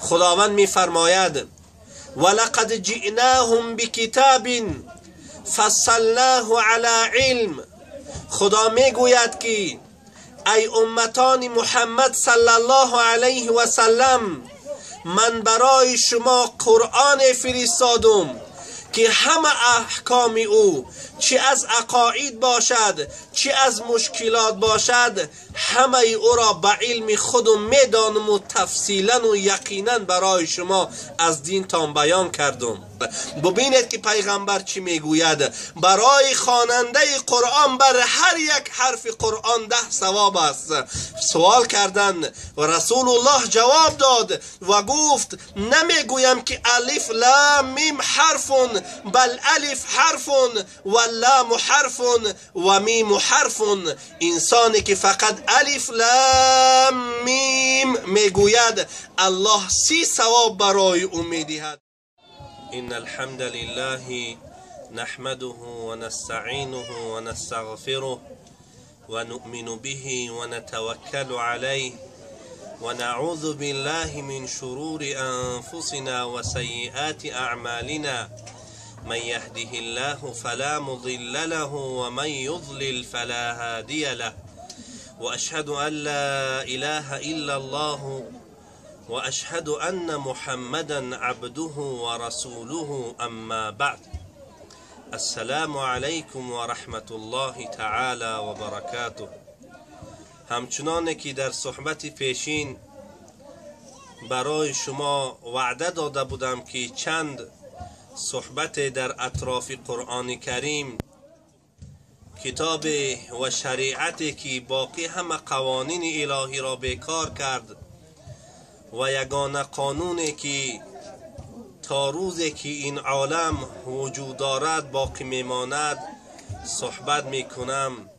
خداوند میفرماید ولقد جئناهم بکتاب فصلناه علی علم. خدا میگوید که ای امتان محمد صلی الله علیه و سلم، من برای شما قرآن فرستادم که همه احکام او، چه از عقاید باشد چه از مشکلات باشد، همه او را به علم خودم میدانم و تفصیلا و یقینا برای شما از دینتان بیان کردم. ببینید که پیغمبر چی میگوید. برای خواننده قرآن بر هر یک حرف قرآن 10 ثواب است. سوال کردن و رسول الله جواب داد و گفت نمیگویم که الف لام میم حرف، بل الف حرف و لام حرف و میم حرف. انسانی که فقط الف لام میم میگوید الله 30 ثواب برای او میدهد. إن الحمد لله نحمده ونستعينه ونستغفره ونؤمن به ونتوكل عليه ونعوذ بالله من شرور أنفسنا وسيئات أعمالنا، من يهده الله فلا مضل له ومن يضلل فلا هادي له، وأشهد أن لا إله إلا الله وأشهد أن محمدا عبده ورسوله، أما بعد. السلام عليكم ورحمة الله تعالى وبركاته. همچنانه که در صحبت پیشین برای شما وعده داده بودم که چند صحبت در اطراف قرآن کریم، کتاب و شریعتی که باقی همه قوانین الهی را بیکار کرد و یگانه قانونی که تا روزی که این عالم وجود دارد باقی میماند صحبت میکنم.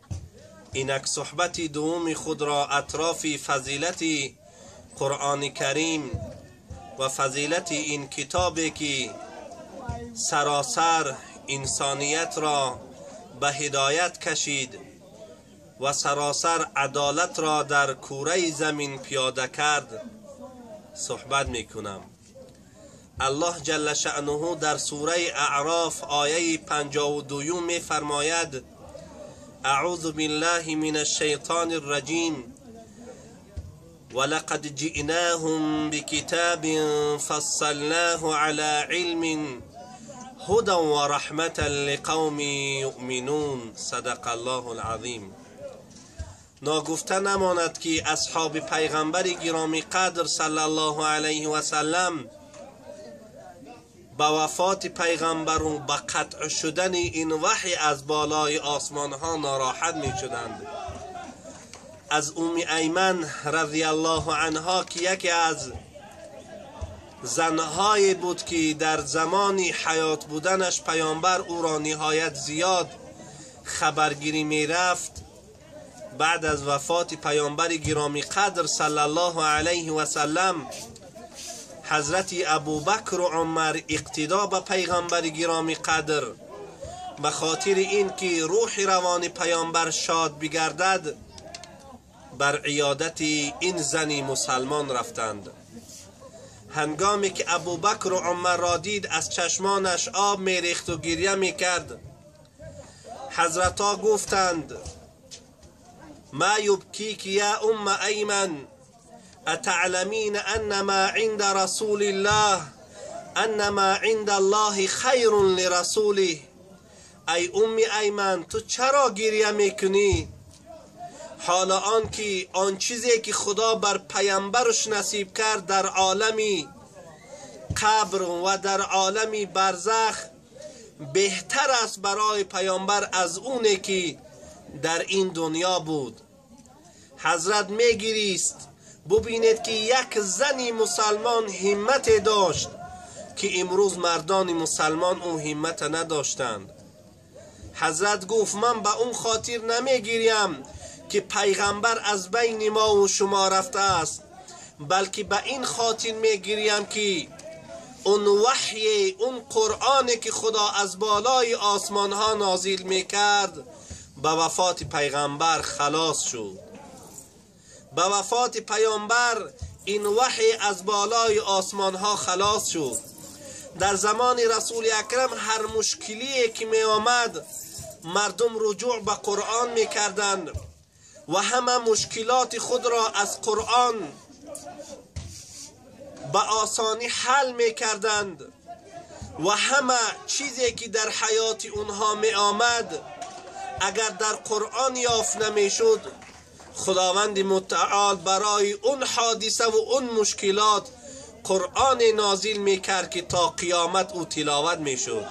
اینک صحبت دوم خود را اطراف فضیلت قرآن کریم و فضیلت این کتابی که سراسر انسانیت را به هدایت کشید و سراسر عدالت را در کره زمین پیاده کرد صحبت میکنم. الله جل شأنه در سوره اعراف آیه 52 میفرماید اعوذ بالله من الشیطان الرجیم ولقد جئناهم بکتاب فصلناه على علم هدى ورحمة لقوم یؤمنون. صدق الله العظیم. ناگفته نماند که اصحاب پیغمبر گرامی قدر صلی الله علیه و سلم به وفات پیغمبر و به قطع شدن این وحی از بالای آسمان ها ناراحت می شدند. از ام ایمن رضی الله عنها که یکی از زنهای بود که در زمان حیات بودنش پیامبر او را نهایت زیاد خبرگیری می رفت، بعد از وفات پیامبر گرامی قدر صلی الله علیه و سلم حضرت ابوبکر و عمر اقتدا به پیغمبر گرامی قدر به خاطر این که روح روان پیامبر شاد بگردد بر عیادت این زن مسلمان رفتند. هنگامی که ابوبکر و عمر را دید از چشمانش آب میریخت و گریه میکرد. حضرتها گفتند ما يبكيك يا أم أيمن أتعلمين أن ما عند رسول الله أن ما عند الله خير لرسوله. ای ام ایمن، تو چرا گریه میکنی؟ حالا آن که آن چیزی که خدا بر پیامبرش نصیب کرد در عالمی قبر و در عالمی برزخ بهتر است برای پیامبر از اونه که در این دنیا بود. حضرت میگریست. ببینید که یک زنی مسلمان همت داشت که امروز مردان مسلمان او همت نداشتند. حضرت گفت من به اون خاطر نمیگیریم که پیغمبر از بین ما و شما رفته است، بلکه به این خاطر میگیریم که اون وحی، اون قرآنی که خدا از بالای آسمان ها نازل میکرد به وفات پیغمبر خلاص شد. به وفات پیامبر این وحی از بالای آسمان ها خلاص شد. در زمان رسول اکرم هر مشکلی که می آمد مردم رجوع به قرآن می کردند و همه مشکلات خود را از قرآن به آسانی حل می کردند و همه چیزی که در حیات اونها می آمد اگر در قرآن یافت نمی شد، خداوند متعال برای اون حادثه و اون مشکلات قرآن نازل می کرد که تا قیامت او تلاوت می شد.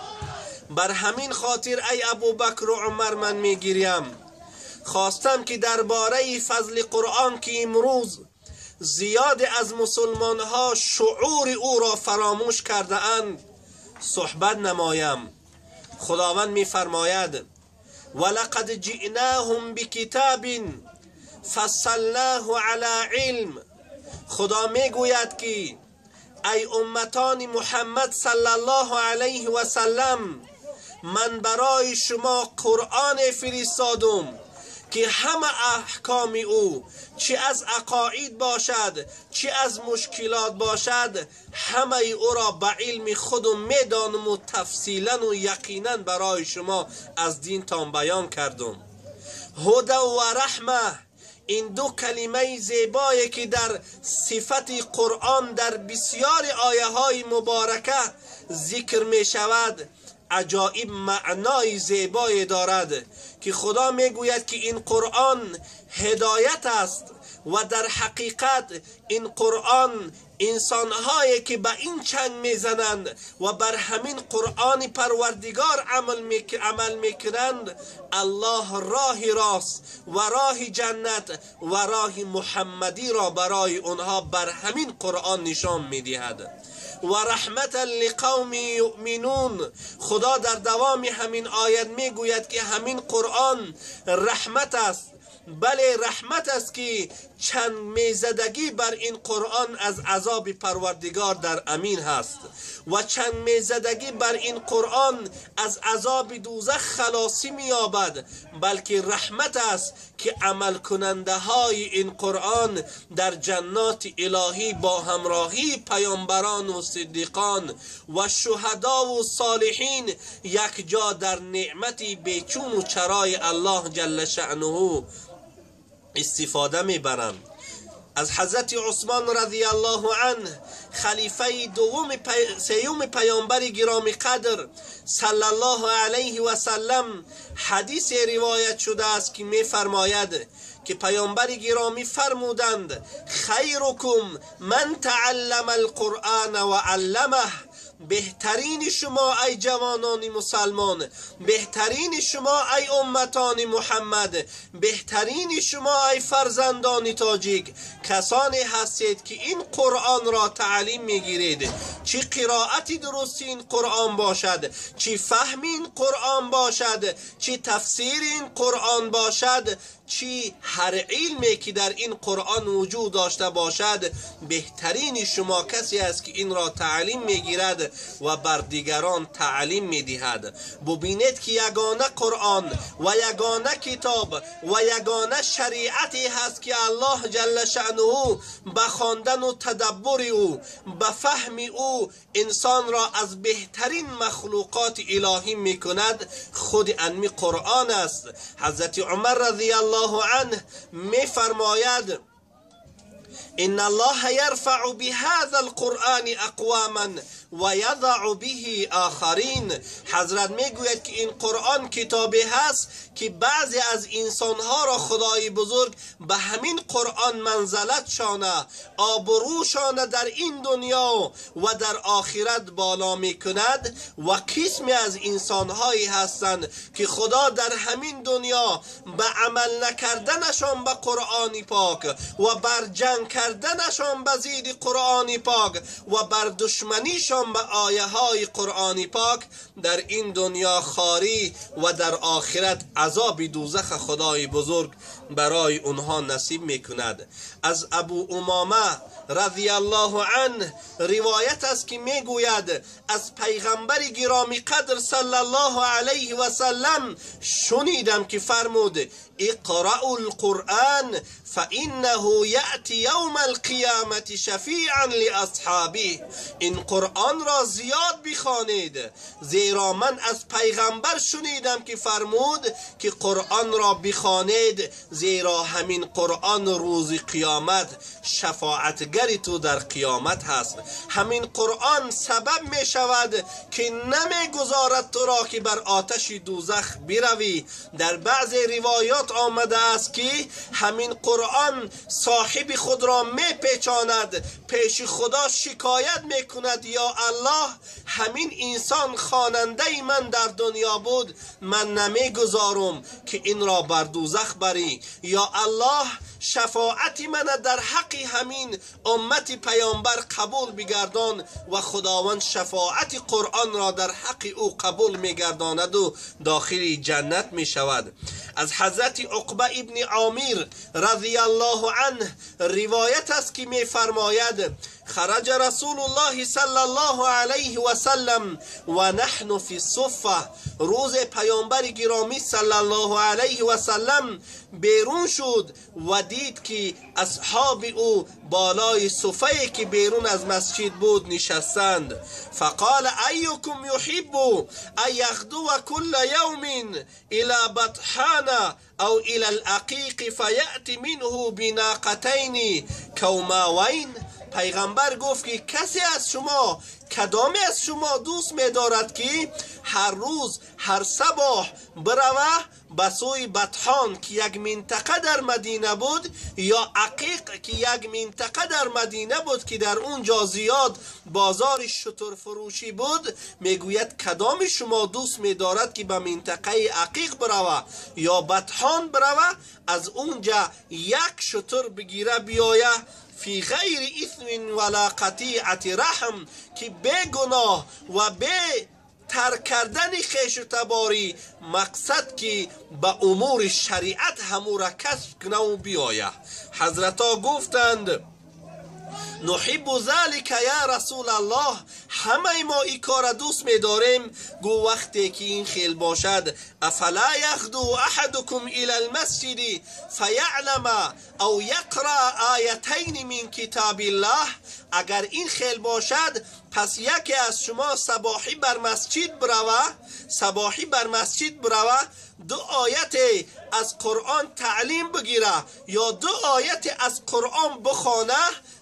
بر همین خاطر ای ابوبکر و عمر من می گیریم. خواستم که درباره فضل قرآن که امروز زیاد از مسلمان ها شعور او را فراموش کرده اند صحبت نمایم. خداوند می فرماید ولقد جئناهم بکتاب فصلناه علی علم. خدا می گوید که ای امتان محمد صلی الله علیه و سلم، من برای شما قرآن فرستادم که همه احکام او، چه از عقاید باشد چه از مشکلات باشد، همه او را به علم خودم میدانم و تفصیلا و یقینا برای شما از دینتان بیان کردم. هدی و رحمه، این دو کلمه زیبایی که در صفت قرآن در بسیار آیه های مبارکه ذکر می شود، عجایب معنای زیبایی دارد که خدا میگوید که این قرآن هدایت است و در حقیقت این قرآن انسانهایی که به این چنگ میزنند و بر همین قرآن پروردگار عمل میکنند، الله راه راست و راه جنت و راه محمدی را برای آنها بر همین قرآن نشان میدهد. و رحمتا لقوم یؤمنون، خدا در دوام همین آیت میگوید که همین قرآن رحمت است، بله رحمت است که چند میزدگی بر این قرآن از عذاب پروردگار در امین هست و چند میزدگی بر این قرآن از عذاب دوزخ خلاصی مییابد، بلکه رحمت است که عمل کننده های این قرآن در جنات الهی با همراهی پیامبران و صدیقان و شهدا و صالحین یک جا در نعمتی بیچون و چرای الله جل شأنه استفاده میبرند. از حضرت عثمان رضی الله عنه، خلیفه سیوم پیامبر گرامی قدر صلی الله علیه و سلم، حدیث روایت شده است که میفرماید که پیامبر گرامی فرمودند خیرکم من تعلم القرآن و علمه، بهترین شما ای جوانان مسلمان، بهترین شما ای امتان محمد، بهترین شما ای فرزندان تاجیک، کسانی هستید که این قرآن را تعلیم میگیرید، چی قرائت درست این قرآن باشد، چی فهم این قرآن باشد، چی تفسیر این قرآن باشد، چی هر علمی که در این قرآن وجود داشته باشد، بهترین شما کسی است که این را تعلیم میگیرد و بر دیگران تعلیم میدهد. ببینید که یگانه قرآن و یگانه کتاب و یگانه شریعتی هست که الله جل شأنه به خواندن و تدبر او، به فهم او، انسان را از بهترین مخلوقات الهی میکند، خود انمی قرآن است. حضرت عمر رضی الله عنه می فرماید ان الله يرفع بهذا القرآن اقواما و یضع به آخرین. حضرت میگوید که این قرآن کتابی هست که بعضی از انسانها را خدای بزرگ به همین قرآن منزلت شانه، آبروشانه در این دنیا و در آخرت بالا میکند، و قسمی از انسانهایی هستند که خدا در همین دنیا به عمل نکردنشان به قرآن پاک و بر جنگ کردنشان به زید قرآن پاک و بر دشمنیشان به آیه های قرآن پاک در این دنیا خاری و در آخرت عذاب دوزخ خدای بزرگ برای اونها نصیب میکند. از ابو امامه رضی الله عنه روایت است که میگوید از پیغمبر گرامی قدر صلی الله علیه و سلم شنیدم که فرمود اقرأوا القرآن فإنه یأتی یوم القیامة شفیعا لأصحابه. این قرآن را زیاد بخوانید، زیرا من از پیغمبر شنیدم که فرمود که قرآن را بخوانید، زیرا همین قرآن روز قیامت شفاعتگر تو در قیامت هست. همین قرآن سبب می شود که نمیگذارد تو را که بر آتش دوزخ بروی. در بعض روایات آمده است که همین قرآن صاحب خود را می پیچاند، پیش خدا شکایت می کند یا الله همین انسان خواننده من در دنیا بود، من نمیگذارم که این را بر دوزخ بری. یا الله شفاعت من در حق همین امت پیامبر قبول بگردان و خداوند شفاعت قرآن را در حق او قبول میگرداند و داخل جنت می شود. از حضرت عقبه ابن عامر رضی الله عنه روایت است که می فرماید خرج رسول الله صلی الله علیه و سلم و نحن فی الصفه. روز پیامبر گرامی صلی الله علیه و سلم بیرون شد و دید که اصحاب او بالای صفه که بیرون از مسجد بود نشستند. فقال ایکم یحب ان یغدو کل یوم الی بطحان او الی العقیق فیأتی منه بناقتین کوماوین. پیغمبر گفت که کسی از شما، کدامی از شما دوست می‌دارد که هر روز هر صبح بروه به سوی بطحان که یک منطقه در مدینه بود، یا عقیق که یک منطقه در مدینه بود که در اونجا زیاد بازار شتر فروشی بود، میگوید کدام شما دوست می‌دارد که به منطقه عقیق بروه یا بطحان بروه، از اونجا یک شتر بگیره بیایه، فی غیر اثم ولا قطیعة رحم، که بگناه و به ترک کردن خویش و تباری، مقصد که به امور شریعت همو را کسب کنه و بیایه. حضرتا گفتند نحب ذلك یا رسول الله، همه ما این کار دوست می‌داریم. گو وقتی که این خیل باشد افلا یغدو احدکم الی المسجد فیعلم او یقرأ آیتین من کتاب الله، اگر این خیل باشد پس یکی از شما صباحی بر مسجد بروه، صباحی بر مسجد بروه، دو آیت از قرآن تعلیم بگیره یا دو آیت از قرآن بخوانه،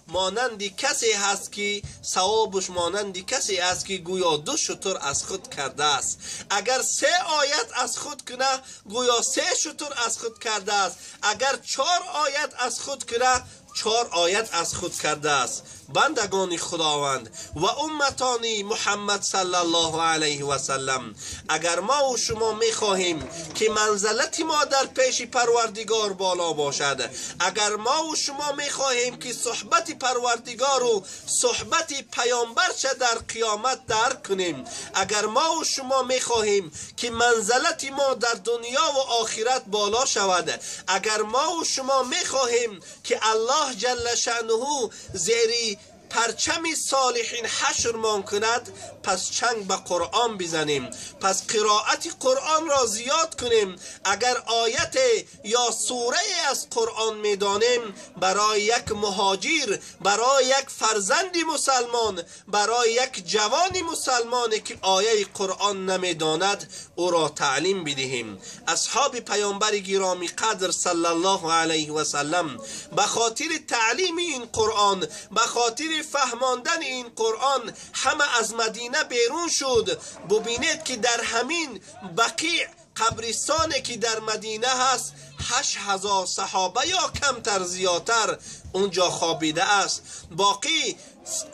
مانند کسی هست که ثوابش مانند کسی است که گویا دو شتر از خود کرده است. اگر سه آیت از خود کنه گویا سه شتر از خود کرده است. اگر 4 آیت از خود کنه 4 آیت از خود کرده است. بندگان خداوند و امتان محمد صلی الله علیه و سلم، اگر ما و شما میخواهیم که منزلت ما در پیش پروردگار بالا باشد، اگر ما و شما میخواهیم که صحبت پروردگار و صحبت پیامبر چه در قیامت درک کنیم، اگر ما و شما میخواهیم که منزلت ما در دنیا و آخرت بالا شود، اگر ما و شما میخواهیم که الله جل شأنه زیر پرچم صالحین حشرمان کند، پس چنگ به قرآن بزنیم، پس قرائت قرآن را زیاد کنیم. اگر آیت یا سوره از قرآن میدانیم، برای یک مهاجر، برای یک فرزند مسلمان، برای یک جوان مسلمان که آیه قرآن نمیداند او را تعلیم بدهیم. اصحاب پیامبر گرامی قدر صلی الله علیه و سلم به خاطر تعلیم این قرآن، به خاطر فهماندن این قرآن همه از مدینه بیرون شد. ببینید که در همین بقیع قبرستانی که در مدینه هست 8000 صحابه یا کمتر زیادتر اونجا خوابیده است. باقی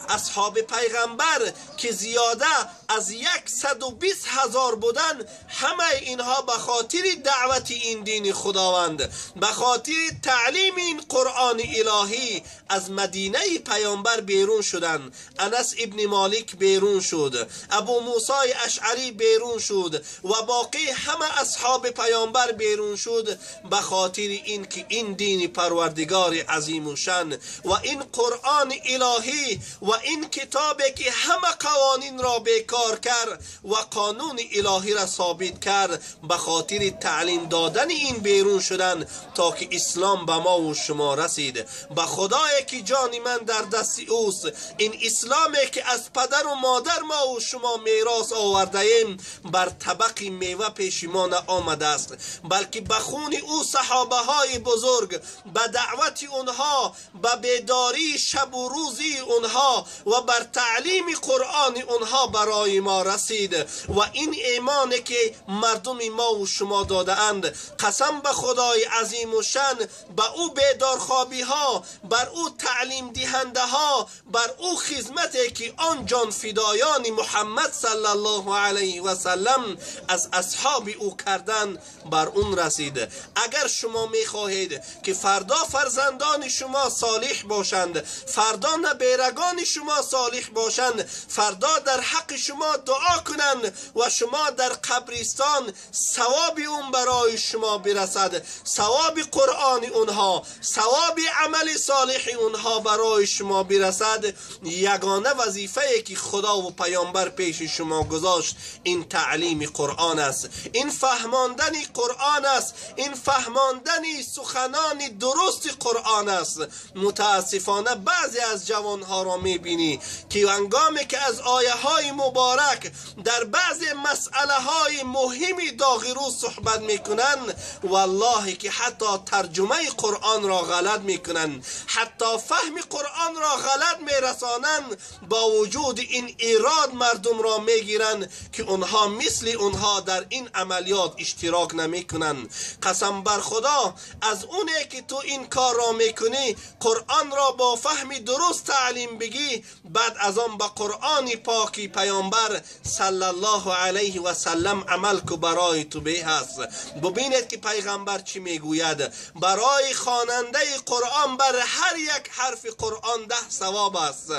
اصحاب پیغمبر که زیاده از 120,000 بودن، همه اینها به خاطر دعوت این دین خداوند، به خاطر تعلیم این قرآن الهی از مدینه پیامبر بیرون شدند. انس ابن مالک بیرون شد، ابو موسی اشعری بیرون شد و باقی همه اصحاب پیامبر بیرون شد به خاطر این که این دین پروردگار عظیم و شان و این قرآن الهی و این کتابی که همه قوانین را بیکار کرد و قانون الهی را ثابت کرد، به خاطر تعلیم دادن این بیرون شدن تا که اسلام به ما و شما رسید. به خدایی که جان من در دست اوست، این اسلامی که از پدر و مادر ما و شما میراث آورده ایم بر طبق میوه پیش ما آمده است، بلکه به خون او صحابه های بزرگ، به دعوت اونها، به بیداری شب و روزی اونها و بر تعلیم قرآن اونها برای ما رسید. و این ایمانی که مردم ما و شما داده اند، قسم به خدای عظیم و شان، به او بیدارخوابی ها، بر او تعلیم دهنده ها، بر او خدمتی که آن جان فدایان محمد صلی الله علیه و سلم از اصحاب او کردن بر اون رسید. اگر شما میخواهید که فردا فرزندان شما صالح باشند، فردا نبیرگان شما صالح باشند، فردا در حق شما دعا کنند و شما در قبرستان ثواب اون برای شما برسد، ثواب قرآن اونها، ثواب عمل صالح اونها برای شما برسد، یگانه وظیفه که خدا و پیامبر پیش شما گذاشت این تعلیم قرآن است، این فهماندن قرآن است، این فهماندن سخنان درست قرآن است. متاسفانه بعضی از جوانها را میبینی که هنگامی که از آیه های مبارک در بعضی مسئله های مهمی داغ روز صحبت میکنن، والله که حتی ترجمه قرآن را غلط میکنن، حتی فهم قرآن را غلط میرسانن. با وجود این ایراد مردم را میگیرن که اونها مثل اونها در این عملیات اشتراک نمیکنن. قسم بر خدا از اونه که تو این کار را میکنی، قرآن را با فهم درست تعلیم بگی، بعد از آن با قرآن پاکی پیامبر صلی الله علیه و سلم عمل کو برای تو به هست. ببینید که پیغمبر چی میگوید، برای خواننده قرآن بر هر یک حرف قرآن 10 ثواب است.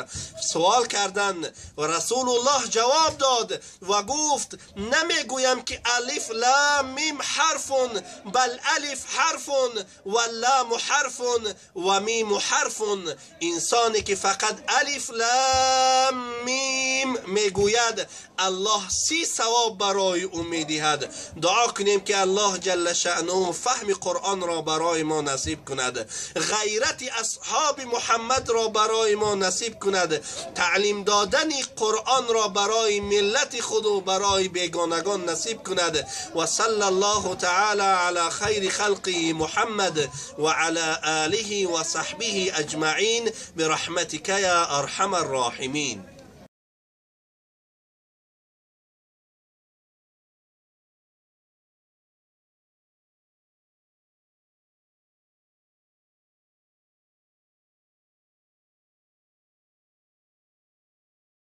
سوال کردن و رسول الله جواب داد و گفت نمیگویم که الف لام میم حرف، بل الف حرف و لام حرف و میم حرف. انسانی که فقط الف لام میم میگوید الله 30 ثواب برای او میدهد. دعا کنیم که الله جل شأنه فهم قرآن را برای ما نصیب کند، غیرت اصحاب محمد را برای ما نصیب کند، تعلیم دادن قرآن را برای ملت خود و برای بیگانگان نصیب کند. و صلی الله تعالی علی خیر خلقه محمد و علی آله و صحبه اجمعین برحمتک یا ارحم الراحمین.